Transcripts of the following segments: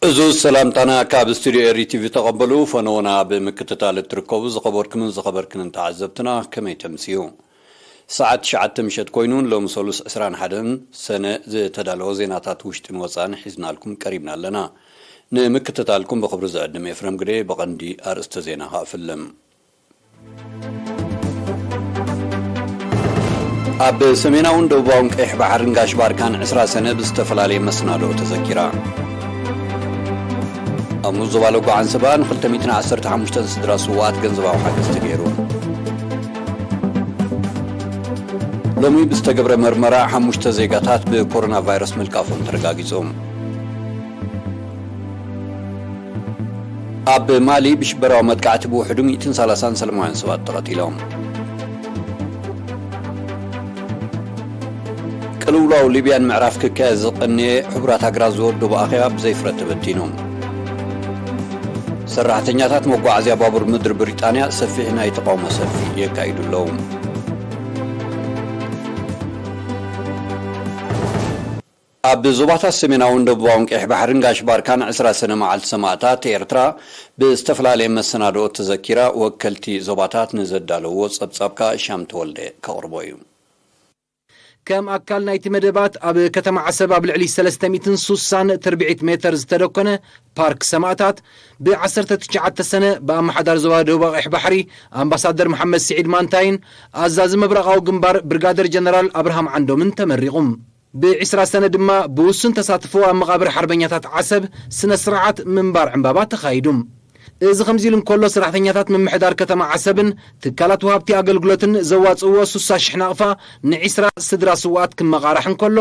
እዚ ሰላምታና ካብ ስቱድዮ ኤሪ ቲቪ ተቐበሉ። ፈነወና ብምክትታል እትርከቡ ዝኸበርኩምን ዝኸበርክንን ተዓዘብትና ከመይ ተምስዩ? ሰዓት ትሽዓተ ምሸት ኮይኑ ሎሚ ሰሉስ ዕስራን ሓደን ሰነ ዝተዳለወ ዜናታት ውሽጥን ወፃን ሒዝናልኩም ቀሪብና ኣለና። ንምክትታልኩም ብኽብሪ ዝዕድም ኤፍረም ግደ። ብቐንዲ ኣርእስተ ዜና ከኣ ፍልም። ኣብ ሰሜናውን ደቡባውን ቀይሕ ባሕርን ጋሽ ባርካን ዕስራ ሰነ ብዝተፈላለየ መሰናድኦ ተዘኪራ። ኣብ ዞባ ሎጎ ዓንሰባ ን ክልተ ሚእትን ዓሰርተ ሓሙሽተን ስድራ ስውኣት ገንዘባዊ ሓገዝ ተገይሩ። ሎሚ ብዝተገብረ መርመራ ሓሙሽተ ዜጋታት ብኮሮና ቫይረስ ምልካፎም ተረጋጊጹ። ኣብ ማሊ ብሽበራዊ መጥቃዕቲ ብውሕዱ ሚእትን ሰላሳን ሰላማውያን ሰባት ተቐቲሎም። ቅልውላው ሊብያን ምዕራፍ ክካየድ ዝቐነየ ሕቡራት ሃገራት ዝወደቦ ኣኼባ ብዘይፍረ ተበቲኑ። ሰራሕተኛታት መጓዓዝያ ባቡር ምድሪ ብሪጣንያ ሰፊሕ ናይ ተቃውሞ ሰልፊ የካይዱ ኣለዉ። ኣብ ዞባታት ሰሜናውን ደቡባውን ቀይሕ ባሕርን ጋሽ ባርካን ዕስራ ሰነ መዓልቲ ሰማእታት ኤርትራ ብዝተፈላለየ መሰናድኦ ተዘኪራ። ወከልቲ ዞባታት ንዘዳለውዎ ጸብጻብካ ሻም ተወልደ ከቕርቦ እዩ። ከም ኣካል ናይቲ መደባት ኣብ ከተማ ዓሰብ ኣብ ልዕሊ ሰለስተ ሚእትን ሱሳን ትርብዒት ሜተር ዝተደኮነ ፓርክ ሰማእታት ብ ዓሰርተ ትሽዓተ ሰነ ብኣመሓዳሪ ዞባ ደቡብ ቀይሕ ባሕሪ ኣምባሳደር መሓመድ ስዒድ ማንታይን ኣዛዚ ምብራቓዊ ግንባር ብርጋደር ጀነራል ኣብርሃም ዓንዶምን ተመሪቑ። ብ ዕስራ ሰነ ድማ ብውሱን ተሳትፎ ኣብ መቓብር ሓርበኛታት ዓሰብ ስነ ስርዓት ምንባር ዕምባባ ተኻይዱ። እዚ ከምዚ ኢሉ እንከሎ፣ ሰራሕተኛታት ምምሕዳር ከተማ ዓሰብን ትካላት ወሃብቲ ኣገልግሎትን ዘዋጽእዎ ሱሳ ሽሕ ናቕፋ ንዒስራ ስድራ ስውኣት ክመቓራሕ እንከሎ፣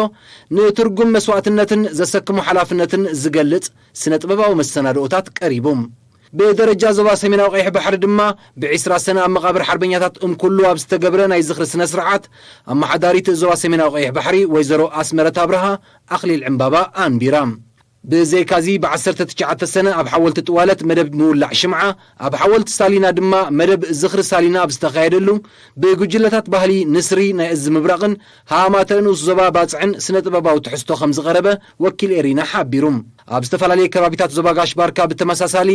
ንትርጉም መስዋእትነትን ዘሰክሞ ሓላፍነትን ዝገልጽ ስነ ጥበባዊ መሰናድኦታት ቀሪቡ። ብደረጃ ዞባ ሰሜናዊ ቀይሕ ባሕሪ ድማ ብዒስራ ሰነ ኣብ መቓብር ሓርበኛታት እምኩሉ ኣብ ዝተገብረ ናይ ዝኽሪ ስነ ስርዓት፣ ኣመሓዳሪት ዞባ ሰሜናዊ ቀይሕ ባሕሪ ወይዘሮ ኣስመረት ኣብርሃ ኣኽሊል ዕምባባ ኣንቢራ። ብዘይካዚ ብዓሰርተ ትሽዓተ ሰነ ኣብ ሓወልቲ ጥዋለት መደብ ምውላዕ ሽምዓ፣ ኣብ ሓወልቲ ሳሊና ድማ መደብ ዝኽሪ ሳሊና ኣብ ዝተኻየደሉ፣ ብጉጅለታት ባህሊ ንስሪ ናይ እዝ ምብራቕን ሃማተ ንኡስ ዞባ ባጽዕን ስነ ጥበባዊ ትሕዝቶ ከም ዝቐረበ ወኪል ኤሪና ሓቢሩ። ኣብ ዝተፈላለየ ከባቢታት ዞባ ጋሽ ባርካ ብተመሳሳሊ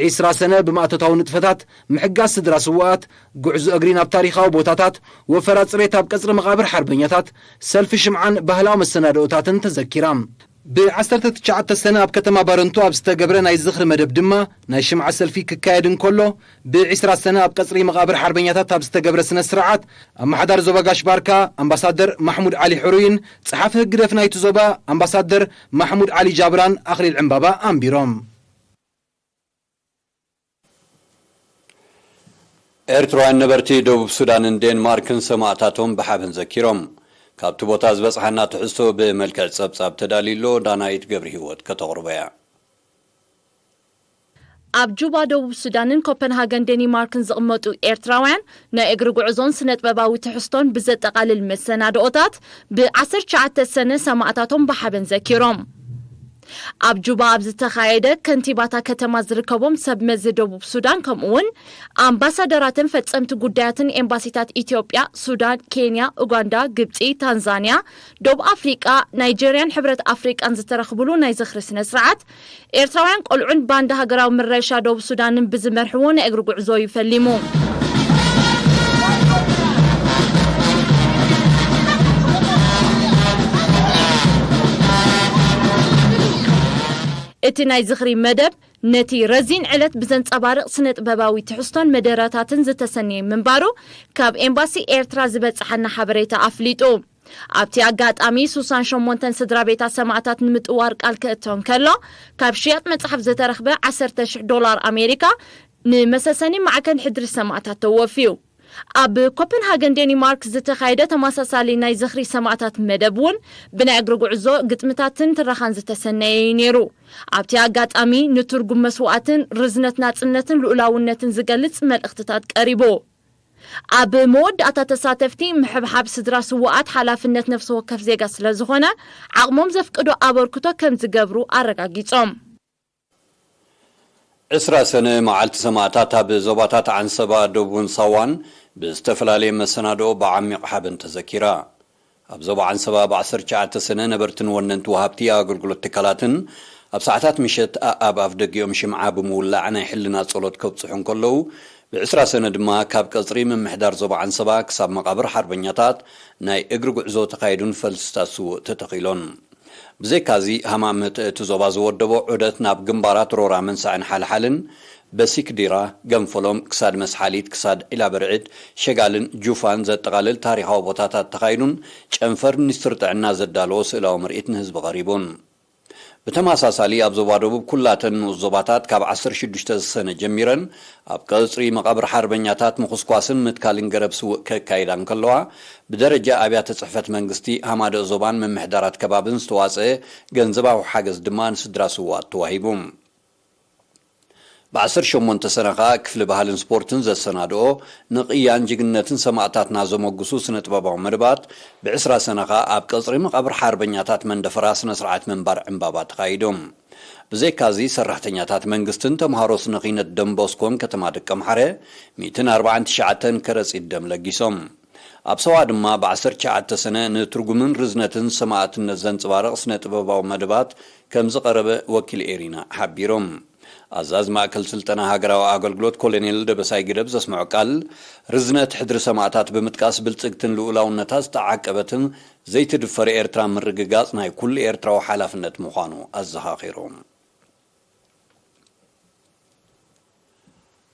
ዒስራ ሰነ ብማእቶታዊ ንጥፈታት ምሕጋዝ ስድራ ስውኣት፣ ጉዕዞ እግሪ ናብ ታሪኻዊ ቦታታት፣ ወፈራ ጽሬት ኣብ ቀጽሪ መቓብር ሓርበኛታት፣ ሰልፊ ሽምዓን ባህላዊ መሰናድኦታትን ተዘኪራ። ብ ዓሰርተ ትሽዓተ ሰነ ኣብ ከተማ ባረንቱ ኣብ ዝተገብረ ናይ ዝኽሪ መደብ ድማ ናይ ሽምዓ ሰልፊ ክካየድ እንከሎ፣ ብ ዒስራ ሰነ ኣብ ቀጽሪ መቓብር ሓርበኛታት ኣብ ዝተገብረ ስነ ስርዓት፣ ኣመሓዳሪ ዞባ ጋሽ ባርካ ኣምባሳደር ማሕሙድ ዓሊ ሕሩይን ጸሓፊ ህግደፍ ናይቲ ዞባ ኣምባሳደር ማሕሙድ ዓሊ ጃብራን ኣኽሊል ዕምባባ ኣንቢሮም። ኤርትራውያን ነበርቲ ደቡብ ሱዳንን ዴንማርክን ሰማእታቶም ብሓበን ዘኪሮም። ካብቲ ቦታ ዝበጽሓና ትሕዝቶ ብመልክዕ ጸብጻብ ተዳልዩ ኣሎ። ዳናይት ገብረ ህይወት ከተቕርቦ እያ። ኣብ ጁባ ደቡብ ሱዳንን ኮፐንሃገን ዴኒማርክን ዝቕመጡ ኤርትራውያን ናይ እግሪ ጉዕዞን ስነጥበባዊ ትሕዝቶን ብዘጠቓልል መሰናድኦታት ብ ዓሰርተ ትሽዓተ ሰነ ሰማእታቶም ብሓበን ዘኪሮም። ኣብ ጁባ ኣብ ዝተኻየደ ከንቲባታ ከተማ ዝርከቦም ሰብ መዚ ደቡብ ሱዳን ከምኡ እውን ኣምባሳደራትን ፈጸምቲ ጉዳያትን ኤምባሲታት ኢትዮጵያ፣ ሱዳን፣ ኬንያ፣ ኡጋንዳ፣ ግብጺ፣ ታንዛንያ፣ ደቡብ ኣፍሪቃ፣ ናይጀርያን ሕብረት ኣፍሪቃን ዝተረኽብሉ ናይ ዝኽሪ ስነ ስርዓት ኤርትራውያን ቆልዑን ባንዳ ሃገራዊ ምረሻ ደቡብ ሱዳንን ብዝመርሕዎ ናይ እግሪ ጉዕዞ እዩ ፈሊሙ። እቲ ናይ ዝኽሪ መደብ ነቲ ረዚን ዕለት ብዘንጸባርቕ ስነ ጥበባዊ ትሕዝቶን መደረታትን ዝተሰነየ ምንባሩ ካብ ኤምባሲ ኤርትራ ዝበጽሓና ሓበሬታ ኣፍሊጡ። ኣብቲ ኣጋጣሚ ሱሳን ሸሞንተን ስድራ ቤታት ሰማእታት ንምጥዋር ቃል ክእቶ እንከሎ፣ ካብ ሽያጥ መጽሓፍ ዝተረኽበ ዓሰርተ ሽሕ ዶላር ኣሜሪካ ንመሰሰኒ ማዕከን ሕድሪ ሰማእታት ተወፍዩ። ኣብ ኮፐንሃገን ዴኒማርክ ዝተኻየደ ተመሳሳሊ ናይ ዝኽሪ ሰማእታት መደብ እውን ብናይ እግሪ ጉዕዞ፣ ግጥምታትን ትረኻን ዝተሰነየ እዩ ነይሩ። ኣብቲ ኣጋጣሚ ንትርጉም መስዋእትን ርዝነት ናጽነትን ልኡላውነትን ዝገልጽ መልእኽትታት ቀሪቡ። ኣብ መወዳእታ ተሳተፍቲ ምሕብሓብ ስድራ ስዉኣት ሓላፍነት ነፍሲ ወከፍ ዜጋ ስለ ዝኾነ ዓቕሞም ዘፍቅዶ ኣበርክቶ ከም ዝገብሩ ኣረጋጊጾም። ዕስራ ሰነ መዓልቲ ሰማእታት ኣብ ዞባታት ዓንሰባ፣ ደቡብን ሳዋን ብዝተፈላለየ መሰናድኦ ብዓሚቕ ሓበን ተዘኪራ። ኣብ ዞባ ዓንሰባ ብ ዓሰርተ ትሽዓተ ሰነ ነበርትን ወነንቲ ወሃብቲ ኣገልግሎት ትካላትን ኣብ ሰዓታት ምሸት ኣኣብ ኣፍ ደጊኦም ሽምዓ ብምውላዕ ናይ ሕልና ጸሎት ከብጽሑ እንከለዉ፣ ብ20 ሰነ ድማ ካብ ቀጽሪ ምምሕዳር ዞባ ዓንሰባ ክሳብ መቓብር ሓርበኛታት ናይ እግሪ ጉዕዞ ተኻይዱን ፈልስታት ስውእ ተተኺሎን። ብዘይካዚ፣ ሃማመተ እቲ ዞባ ዝወደቦ ዑደት ናብ ግንባራት ሮራ መንሳዕን ሓልሓልን፣ በሲክዲራ፣ ገንፈሎም፣ ክሳድ መስሓሊት፣ ክሳድ ዒላበርዕድ፣ ሸጋልን ጁፋን ዘጠቓልል ታሪኻዊ ቦታታት ተኻይዱን ጨንፈር ሚኒስትሪ ጥዕና ዘዳለዎ ስእላዊ ምርኢት ንህዝቢ ቀሪቡን። ብተመሳሳሊ ኣብ ዞባ ደቡብ ኩላተን ንኡስ ዞባታት ካብ 16 ሰነ ጀሚረን ኣብ ቀጽሪ መቓብር ሓርበኛታት ምኹስኳስን ምትካልን ገረብ ስውእ ከካይዳ እንከለዋ፣ ብደረጃ ኣብያተ ጽሕፈት መንግስቲ ሃማደእ ዞባን ምምሕዳራት ከባብን ዝተዋጸአ ገንዘባዊ ሓገዝ ድማ ንስድራ ስውኣት ተዋሂቡ። ብ18 ሰነ ከኣ ክፍሊ ባህልን ስፖርትን ዘሰናድኦ ንቕያን ጅግንነትን ሰማእታትና ዘመጉሱ ስነ ጥበባዊ መደባት፣ ብ20 ሰነ ከኣ ኣብ ቀጽሪ መቓብር ሓርበኛታት መንደፈራ ስነ ስርዓት ምንባር ዕምባባ ተኻይዱ። ብዘይካዚ ሰራሕተኛታት መንግስትን ተምሃሮ ስነ ኺነት ደንቦስኮን ከተማ ደቀምሓረ 149 ከረጺት ደም ለጊሶም። ኣብ ሰዋ ድማ ብ19 ሰነ ንትርጉምን ርዝነትን ሰማእትነት ዘንጽባርቕ ስነ ጥበባዊ መደባት ከም ዝቐረበ ወኪል ኤሪና ሓቢሮም። ኣዛዝ ማእከል ስልጠና ሃገራዊ ኣገልግሎት ኮሎኔል ደበሳይ ግደብ ዘስምዖ ቃል፣ ርዝነት ሕድሪ ሰማእታት ብምጥቃስ፣ ብልጽግትን ልኡላውነታ ዝተዓቀበትን ዘይትድፈር ኤርትራ ምርግጋጽ ናይ ኩሉ ኤርትራዊ ሓላፍነት ምዃኑ ኣዘኻኺሩ።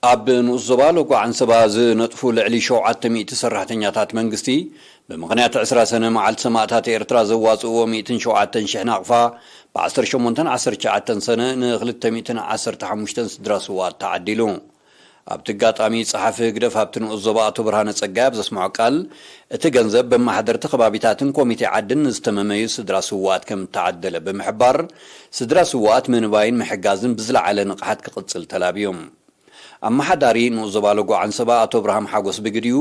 ኣብ ንኡስ ዞባ ሎጎ ዓንሰባ ዝነጥፉ ልዕሊ 700 ሰራሕተኛታት መንግስቲ፣ ብምኽንያት 20 ሰነ መዓልቲ ሰማእታት ኤርትራ ዘዋጽእዎ 107,000 ናቕፋ፣ ብ18 19 ሰነ ን215 ስድራ ስውኣት ተዓዲሉ። ኣብቲ ኣጋጣሚ፣ ጸሓፊ ህግደፍ ኣብቲ ንኡስ ዞባ ኣቶ ብርሃነ ጸጋይ ኣብ ዘስምዖ ቃል፣ እቲ ገንዘብ ብኣመሓደርቲ ከባቢታትን ኮሚቴ ዓድን ንዝተመመዩ ስድራ ስውኣት ከም እተዓደለ ብምሕባር፣ ስድራ ስውኣት ምንባይን ምሕጋዝን ብዝለዓለ ንቕሓት ክቕጽል ተላብዩ። ኣመሓዳሪ ንኡስ ዞባ ሎጎ ዓንሰባ ኣቶ ብርሃም ሓጎስ ብግዲኡ፣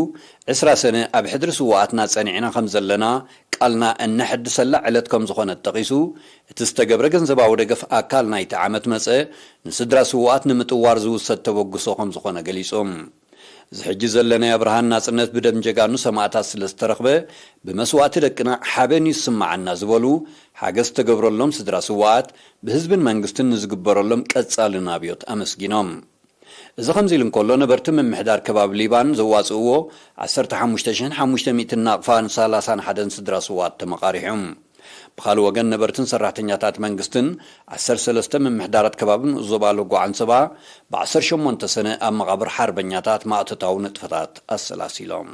20 ሰነ ኣብ ሕድሪ ስውኣትና ጸኒዕና ከም ዘለና ቃልና እነሐድሰላ ዕለት ከም ዝኾነት ጠቒሱ፣ እቲ ዝተገብረ ገንዘባዊ ደገፍ ኣካል ናይቲ ዓመት መጸ ንስድራ ስውኣት ንምጥዋር ዝውሰድ ተበግሶ ከም ዝኾነ ገሊጹ። እዚ ሕጂ ዘለናዮ ብርሃን ናጽነት ብደም ጀጋኑ ሰማእታት ስለ ዝተረኽበ፣ ብመስዋእቲ ደቅና ሓበን እዩ ዝስምዓና ዝበሉ ሓገዝ ዝተገብረሎም ስድራ ስውኣት፣ ብህዝብን መንግስትን ንዝግበረሎም ቀጻልን ኣብዮት ኣመስጊኖም። እዚ ከምዚ ኢሉ እንከሎ፣ ነበርቲ ምምሕዳር ከባቢ ሊባን ዘዋጽእዎ 15,500 ናቕፋን 31 ስድራ ስውኣት ተመቓሪሑ። ብኻልእ ወገን፣ ነበርትን ሰራሕተኛታት መንግስትን 13 ምምሕዳራት ከባቢ ንኡስ ዞባ ሎጎ ዓንሰባ ብ18 ሰነ ኣብ መቓብር ሓርበኛታት ማእቶታዊ ንጥፈታት ኣሰላሲሎም።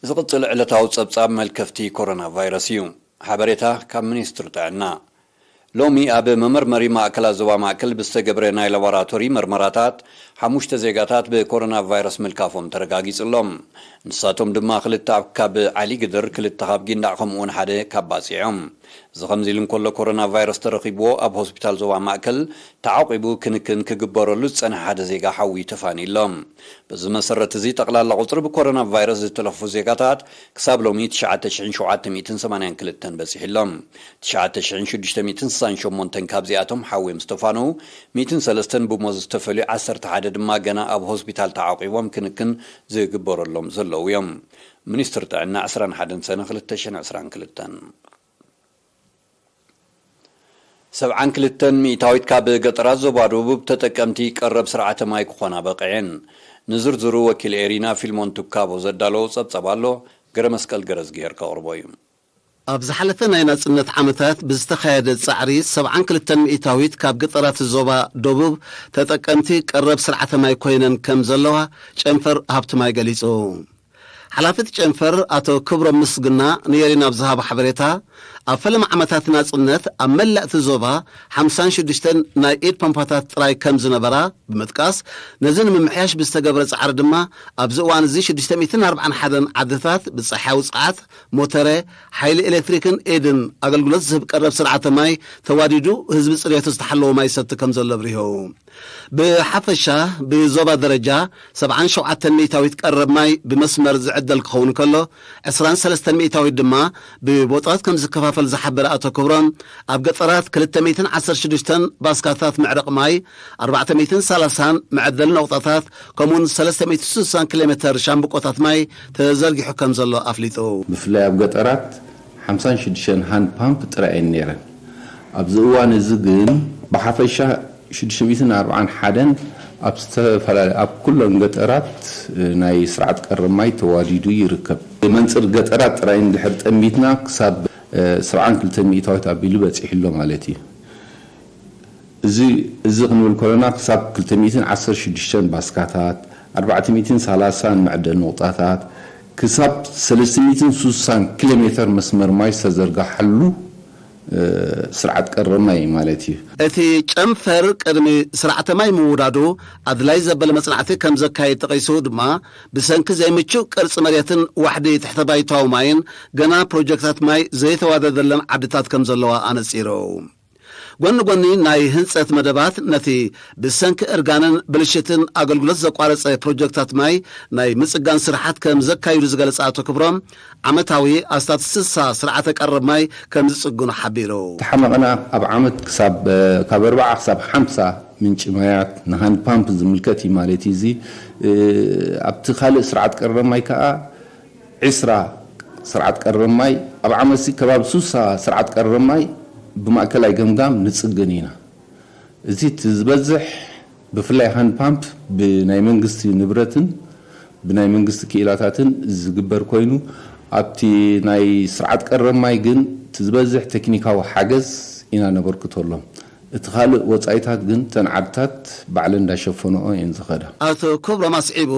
ዝቕጽል ዕለታዊ ጸብጻብ መልከፍቲ ኮሮና ቫይረስ እዩ። ሓበሬታ ካብ ሚኒስትሪ ጥዕና። ሎሚ ኣብ መመርመሪ ማእከላት ዞባ ማእከል ብዝተገብረ ናይ ላቦራቶሪ መርመራታት፣ ሓሙሽተ ዜጋታት ብኮሮና ቫይረስ ምልካፎም ተረጋጊጹ ኣሎ። ንሳቶም ድማ ክልተ ኣብ ካብ ዓሊ ግድር፣ ክልተ ካብ ጊንዳዕ፣ ከምኡውን ሓደ ካብ ባጽዕ እዮም። እዚ ከምዚ ኢሉ እንከሎ፣ ኮሮና ቫይረስ ተረኺብዎ ኣብ ሆስፒታል ዞባ ማእከል ተዓቂቡ ክንክን ክግበረሉ ዝጸንሐ ሓደ ዜጋ ሓዊ ተፋንዩ ኣሎ። በዚ መሰረት እዚ፣ ጠቕላላ ቁጽሪ ብኮሮና ቫይረስ ዝተለኽፉ ዜጋታት ክሳብ ሎሚ 9,782 በጺሑ ኣሎ። 9,668 ካብዚኣቶም ሓዊ ምስ ተፋነዉ፣ 103 ብሞት ዝተፈልዩ፣ 11 ድማ ገና ኣብ ሆስፒታል ተዓቂቦም ክንክን ዝግበረሎም ዘለዉ እዮም። ሚኒስትሪ ጥዕና 21 ሰነ 2022። 72% ካብ ገጠራት ዞባ ደቡብ ተጠቀምቲ ቀረብ ስርዓተ ማይ ክኾና በቕዐን። ንዝርዝሩ ወኪል ኤሪና ፊልሞን ቱካቦ ዘዳለዎ ጸብጻብ ኣሎ፣ ገረ መስቀል ገረዝግሄር ከቕርቦ እዩ። ኣብ ዝሓለፈ ናይ ናጽነት ዓመታት ብዝተኻየደ ጻዕሪ 72% ካብ ገጠራት ዞባ ደቡብ ተጠቀምቲ ቀረብ ስርዓተ ማይ ኮይነን ከም ዘለዋ ጨንፈር ሃብቲ ማይ ገሊጹ። ሓላፊ እቲ ጨንፈር ኣቶ ክብሮም ምስግና ንኤሪና ኣብ ዝሃቦ ሓበሬታ፣ ኣብ ፈለማ ዓመታት ናጽነት ኣብ መላእ እቲ ዞባ ሓምሳን ሽዱሽተን ናይ ኢድ ፓምፓታት ጥራይ ከም ዝነበራ ብምጥቃስ፣ ነዚ ንምምሕያሽ ብዝተገብረ ጻዕሪ ድማ ኣብዚ እዋን እዚ ሽዱሽተ ሚእትን ኣርባዓን ሓደን ዓድታት ብጸሓያዊ ጸዓት፣ ሞተረ፣ ሓይሊ ኤሌክትሪክን ኢድን ኣገልግሎት ዝህብ ቀረብ ስርዓተ ማይ ተዋዲዱ ህዝቢ ጽሬቱ ዝተሓለወ ማይ ይሰቲ ከም ዘሎ ኣብሪሁ። ብሓፈሻ ብዞባ ደረጃ ሰብዓን ሸውዓተን ሚእታዊት ቀረብ ማይ ብመስመር ዝዕደል ክኸውን ከሎ፣ ዕስራን ሰለስተን ሚእታዊት ድማ ብቦጣት ከም ዝከፋፈል ዝሓበረ ኣቶ ክብሮም፣ ኣብ ገጠራት ክልተ ሚእትን ዓሰርተ ሽዱሽተን ባስካታት መዕረቕ ማይ፣ ኣርባዕተ ሚእትን ሰላሳን መዕደሊ ነቑጣታት፣ ከምኡውን ሰለስተ ሚእትን ስሳን ኪሎ ሜተር ሻምብቆታት ማይ ተዘርጊሑ ከም ዘሎ ኣፍሊጡ። ብፍላይ ኣብ ገጠራት ሓምሳን ሽዱሽተን ሃንድ ፓምፕ ጥራይ እየን ነይረን። ኣብዚ እዋን እዚ ግን ብሓፈሻ ሽዱሽተ ሚእትን ኣርባዓን ሓደን ኣብ ዝተፈላለ-፣ ኣብ ኩለን ገጠራት ናይ ስርዓት ቀረብ ማይ ተዋዲዱ ይርከብ። መንፅር ገጠራት ጥራይ እንድሕር ጠሚትና ክሳብ ሰብዓን ክልተን ሚእታዊት ኣቢሉ በፂሑ ኣሎ ማለት እዩ። እዚ፣ እዚ ክንብል ከለና ክሳብ ክልተ ሚእትን ዓሰርተ ሽዱሽተን ባስካታት፣ ኣርባዕተ ሚእትን ሰላሳን መዕደል ነቑጣታት፣ ክሳብ ሰለስተ ሚእትን ስሳን ኪሎ ሜተር መስመር ማይ ዝተዘርግሓሉ፣ እ፣ ስርዓት ቀረብ ማይ ማለት እዩ። እቲ ጨንፈር ቅድሚ ስርዓተ ማይ ምውዳዱ ኣድላይ ዘበለ መጽናዕቲ ከም ዘካየድ ጠቒሱ ድማ፣ ብሰንኪ ዘይምቹእ ቅርጺ መሬትን ዋሕዲ ትሕተ ባይታዊ ማይን ገና ፕሮጀክታት ማይ ዘይተዋደደለን ዓድታት ከም ዘለዋ ኣነጺሩ። ጎኒ ጎኒ ናይ ህንጸት መደባት፣ ነቲ ብሰንኪ እርጋንን ብልሽትን ኣገልግሎት ዘቋረጸ ፕሮጀክታት ማይ ናይ ምጽጋን ስርሓት ከም ዘካይዱ ዝገለጸ ኣቶ ክብሮም፣ ዓመታዊ ኣስታት ስሳ ስርዓተ ቀረብ ማይ ከም ዝጽግኑ ሓቢሩ። ተሓመቐና ኣብ ዓመት ክሳብ፣ ካብ ኣርባዓ ክሳብ ሓምሳ ምንጪ ማያት ንሃንድ ፓምፕ ዝምልከት እዩ ማለት እዩ። እዚ፣ እ፣ ኣብቲ ካልእ ስርዓት ቀረብ ማይ ከኣ ዒስራ ስርዓት ቀረብ ማይ፣ ኣብ ዓመትሲ ከባቢ ስሳ ስርዓት ቀረብ ማይ ብማእከላይ ገምጋም ንጽግን ኢና። እዚ እቲ ዝበዝሕ ብፍላይ ሃንድ ፓምፕ ብናይ መንግስቲ ንብረትን ብናይ መንግስቲ ክኢላታትን ዝግበር ኮይኑ፣ ኣብቲ ናይ ስርዓት ቀረብ ማይ ግን እቲ ዝበዝሕ ቴክኒካዊ ሓገዝ ኢና ነበርክተሎም። እቲ ካልእ ወጻኢታት ግን እተን ዓድታት ባዕለን እንዳሸፈንኦ እየን ዝኸዳ። ኣቶ ክብሮም ኣስዒቡ፣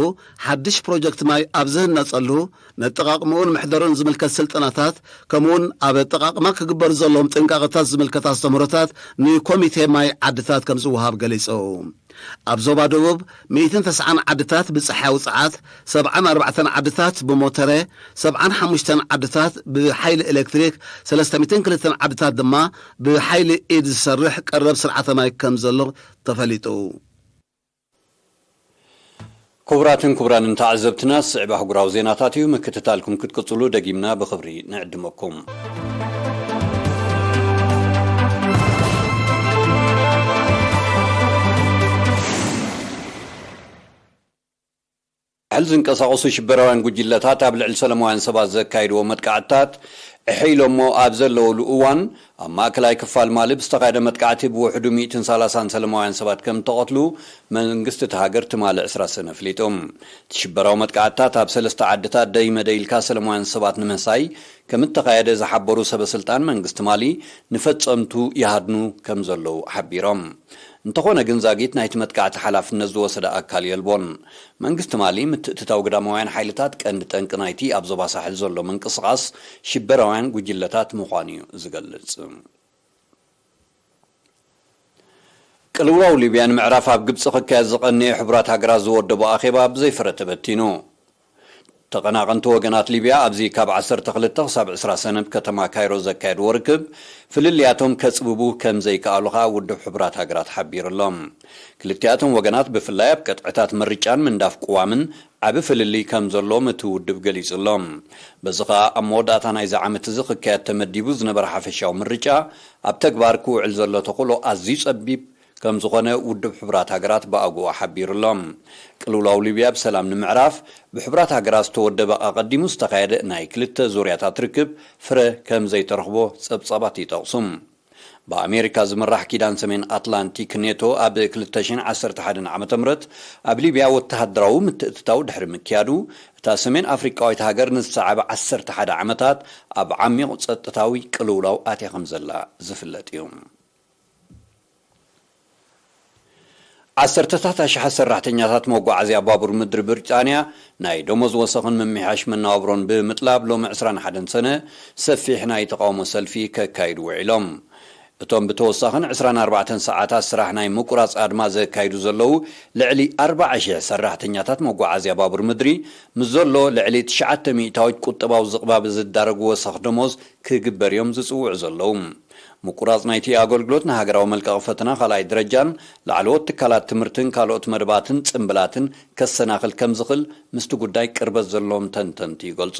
ሓድሽ ፕሮጀክት ማይ ኣብ ዝህነጸሉ ነጠቓቕምኡን ምሕደሩን ዝምልከት ስልጠናታት፣ ከምኡውን ኣብ ኣጠቓቕማ ክግበሩ ዘለዎም ጥንቃቐታት ዝምልከት ኣስተምህሮታት ንኮሚቴ ማይ ዓድታት ከም ዝወሃብ ገሊጹ። ኣብ ዞባ ደቡብ ሚእትን ተስዓን ዓድታት ብጸሓያዊ ጸዓት፣ ሰብዓን ኣርባዕተን ዓድታት ብሞተረ፣ ሰብዓን ሓሙሽተን ዓድታት ብሓይሊ ኤሌክትሪክ፣ ሰለስተ ሚእትን ክልተን ዓድታት ድማ ብሓይሊ ኢድ ዝሰርሕ ቀረብ ስርዓተ ማይ ከም ዘሎ ተፈሊጡ። ክቡራትን ክቡራንን ተዓዘብትና፣ ዝስዕብ ኣህጉራዊ ዜናታት እዩ። ምክትታልኩም ክትቅጽሉ ደጊምና ብኽብሪ ንዕድመኩም። ሕል ዝንቀሳቐሱ ሽበራውያን ጉጅለታት ኣብ ልዕሊ ሰላማውያን ሰባት ዘካይድዎ መጥቃዕትታት ዕሕ ኢሎሞ ኣብ ዘለውሉ እዋን፣ ኣብ ማእከላይ ክፋል ማሊ ብዝተኻየደ መጥቃዕቲ ብውሕዱ ሚእትን ሰላሳን ሰላማውያን ሰባት ከም እተቐትሉ መንግስቲ እታ ሃገር ትማሊ ዕስራ ሰነ ኣፍሊጡ። እቲ ሽበራዊ መጥቃዕትታት ኣብ ሰለስተ ዓድታት ደይመደይ ኢልካ ሰላማውያን ሰባት ንምህሳይ ከም እተኻየደ ዝሓበሩ ሰበ ስልጣን መንግስቲ ማሊ፣ ንፈጸምቱ ይሃድኑ ከም ዘለዉ ሓቢሮም። እንተኾነ ግን ዛጊት ናይቲ መጥቃዕቲ ሓላፍነት ዝወሰደ ኣካል የልቦን። መንግስቲ ማሊ ምትእትታው ግዳማውያን ሓይልታት ቀንዲ ጠንቂ ናይቲ ኣብ ዞባ ሳሕል ዘሎ ምንቅስቓስ ሽበራውያን ጉጅለታት ምዃኑ እዩ ዝገልጽ። ቅልውላው ሊብያ ንምዕራፍ ኣብ ግብጺ ክካየድ ዝቐነየ ሕቡራት ሃገራት ዝወደቦ ኣኼባ ብዘይፍረ ተበቲኑ። ተቐናቐንቲ ወገናት ሊብያ ኣብዚ ካብ ዓሰርተ ክልተ ክሳብ ዕስራ ሰነ ኣብ ከተማ ካይሮ ዘካየድዎ ርክብ፣ ፍልልያቶም ከጽብቡ ከም ዘይከኣሉ ከኣ ውድብ ሕቡራት ሃገራት ሓቢሩ ኣሎ። ክልቲኣቶም ወገናት ብፍላይ ኣብ ቅጥዕታት ምርጫን ምንዳፍ ቅዋምን ዓቢ ፍልልይ ከም ዘሎዎም እቲ ውድብ ገሊጹ ኣሎ። በዚ ከኣ ኣብ መወዳእታ ናይዚ ዓመት እዚ ክካየድ ተመዲቡ ዝነበረ ሓፈሻዊ ምርጫ ኣብ ተግባር ክውዕል ዘሎ ተኽእሎ ኣዝዩ ጸቢብ ከም ዝኾነ ውድብ ሕቡራት ሃገራት ብኣግኡ ሓቢሩ ኣሎ። ቅልውላው ሊብያ ብሰላም ንምዕራፍ ብሕቡራት ሃገራት ዝተወደበ ኣቐዲሙ ዝተኻየደ ናይ ክልተ ዙርያታት ርክብ ፍረ ከም ዘይተረኽቦ ጸብጻባት ይጠቕሱ። ብኣሜሪካ ዝምራሕ ኪዳን ሰሜን ኣትላንቲክ ኔቶ ኣብ ክልተ ሽሕን ዓሰርተ ሓደን ዓመተ ምህረት ኣብ ሊብያ ወተሃደራዊ ምትእትታው ድሕሪ ምክያዱ፣ እታ ሰሜን ኣፍሪቃዊት ሃገር ንዝሰዓበ ዓሰርተ ሓደ ዓመታት ኣብ ዓሚቕ ጸጥታዊ ቅልውላው ኣትያ ከም ዘላ ዝፍለጥ እዩ። ዓሰርተታት ኣሽሓት ሰራሕተኛታት መጓዓዝያ ባቡር ምድሪ ብሪጣንያ ናይ ደሞዝ ወሰኽን ምምሕያሽ መነባብሮን ብምጥላብ ሎሚ ዕስራን ሓደን ሰነ ሰፊሕ ናይ ተቓውሞ ሰልፊ ከካይዱ ውዒሎም። እቶም ብተወሳኽን ዕስራን ኣርባዕተን ሰዓታት ስራሕ ናይ ምቁራጽ ኣድማ ዘካይዱ ዘለዉ ልዕሊ ኣርባዓ ሽሕ ሰራሕተኛታት መጓዓዝያ ባቡር ምድሪ፣ ምስ ዘሎ ልዕሊ ትሽዓተ ሚእታዊት ቁጠባዊ ዝቕባብ ዝዳረጉ ወሰኽ ደሞዝ ክግበር እዮም ዝጽውዑ ዘለዉ። ምቁራጽ ናይቲ ኣገልግሎት ንሃገራዊ መልቀቒ ፈተና ካልኣይ ደረጃን ላዕለዎት ትካላት ትምህርትን ካልኦት መደባትን ጽምብላትን ከሰናኽል ከም ዝኽእል ምስቲ ጉዳይ ቅርበት ዘለዎም ተንተንቲ ይገልጹ።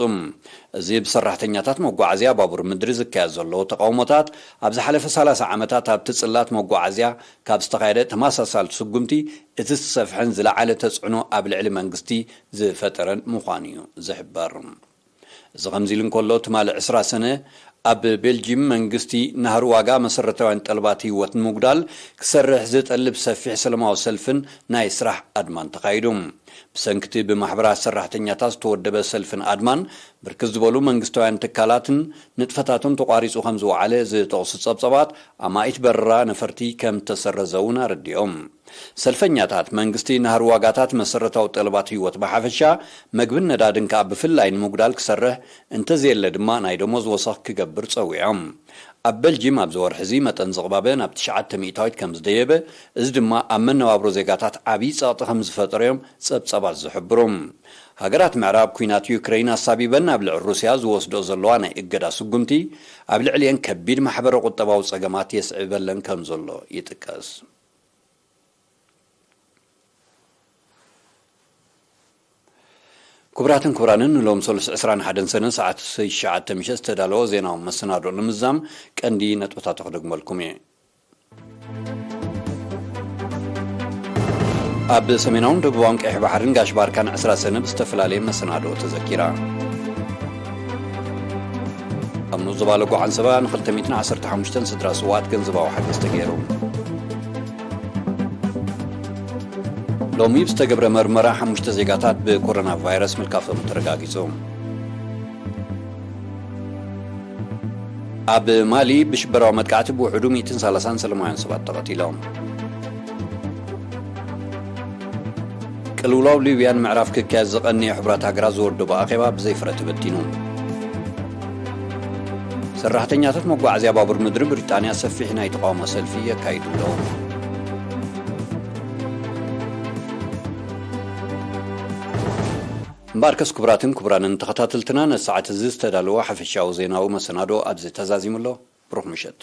እዚ ብሰራሕተኛታት መጓዓዝያ ባቡር ምድሪ ዝካየድ ዘሎ ተቓውሞታት፣ ኣብ ዝሓለፈ ሰላሳ ዓመታት ኣብቲ ጽላት መጓዓዝያ ካብ ዝተኻየደ ተመሳሳሊ ስጉምቲ እቲ ዝሰፍሐን ዝለዓለ ተጽዕኖ ኣብ ልዕሊ መንግስቲ ዝፈጠረን ምዃኑ እዩ ዝሕበር። እዚ ከምዚ ኢሉ እንከሎ፣ ትማሊ ዕስራ ሰነ ኣብ ቤልጂም መንግስቲ ናህሪ ዋጋ መሰረታውያን ጠልባት ህይወት ንምጉዳል ክሰርሕ ዝጠልብ ሰፊሕ ሰለማዊ ሰልፍን ናይ ስራሕ ኣድማን ተኻይዱ። ብሰንክቲ ብማሕበራት ሰራሕተኛታት ዝተወደበ ሰልፍን ኣድማን ብርክት ዝበሉ መንግስታውያን ትካላትን ንጥፈታቱን ተቋሪጹ ከም ዝወዓለ ዝጠቕሱ ጸብጸባት ኣማኢት በረራ ነፈርቲ ከም ተሰረዘ እውን ኣረዲኦም። ሰልፈኛታት መንግስቲ ናህሪ ዋጋታት መሰረታዊ ጠለባት ህይወት ብሓፈሻ መግብን ነዳድን ከኣ ብፍላይ ንምጉዳል ክሰርሕ እንተዘየለ ድማ ናይ ደሞዝ ወሰኽ ክገብር ጸዊዖም። ኣብ በልጂም ኣብዚ ወርሒ እዚ መጠን ዝቕባበ ናብ ትሽዓተ ሚእታዊት ከም ዝደየበ፣ እዚ ድማ ኣብ መነባብሮ ዜጋታት ዓብዪ ጸቕጢ ከም ዝፈጠረዮም ጸብጸባት ዝሕብሩ። ሃገራት ምዕራብ ኲናት ዩክረይን ኣሳቢበን ኣብ ልዕሊ ሩስያ ዝወስዶ ዘለዋ ናይ እገዳ ስጉምቲ ኣብ ልዕሊአን ከቢድ ማሕበረ ቁጠባዊ ጸገማት የስዕበለን ከም ዘሎ ይጥቀስ። ክቡራትን ክቡራንን ንሎም ሰሉስ ዕስራን ሓደን ሰነ ሰዓት ትሽዓተ ምሸት ዝተዳለወ ዜናዊ መሰናዶ ንምዛም ቀንዲ ነጥብታቱ ክደግመልኩም እየ። ኣብ ሰሜናውን ደቡባውን ቀይሕ ባሕርን ጋሽ ባርካን ዕስራ ሰነ ብዝተፈላለየ መሰናዶ ተዘኪራ። ኣብ ንኡስ ዞባ ለጎ ዓንሰባ ንክልተ ሚእትን ዓሰርተ ሓሙሽተን ስድራ ስውኣት ገንዘባዊ ሓገዝ ተገይሩ። ሎሚ ብዝተገብረ መርመራ ሓሙሽተ ዜጋታት ብኮሮና ቫይረስ ምልካፎም ተረጋጊጹ። ኣብ ማሊ ብሽበራዊ መጥቃዕቲ ብውሕዱ ሚእትን ሰላሳን ሰለማውያን ሰባት ተቐቲሎም። ቅልውላው ሊብያን ምዕራፍ ክካየድ ዝቐነየ ሕቡራት ሃገራት ዝወደቦ ኣኼባ ብዘይ ፍረ ተበቲኑ። ሰራሕተኛታት መጓዓዝያ ባቡር ምድሪ ብሪጣንያ ሰፊሕ ናይ ተቓውሞ ሰልፊ የካይዱ ኣለዉ። እምበኣርከስ ክቡራትን ክቡራንን ተኸታተልትና ነቲ ሰዓት እዚ ዝተዳለወ ሓፈሻዊ ዜናዊ መሰናዶ ኣብዚ ተዛዚሙ ኣሎ። ብሩኽ ምሸት።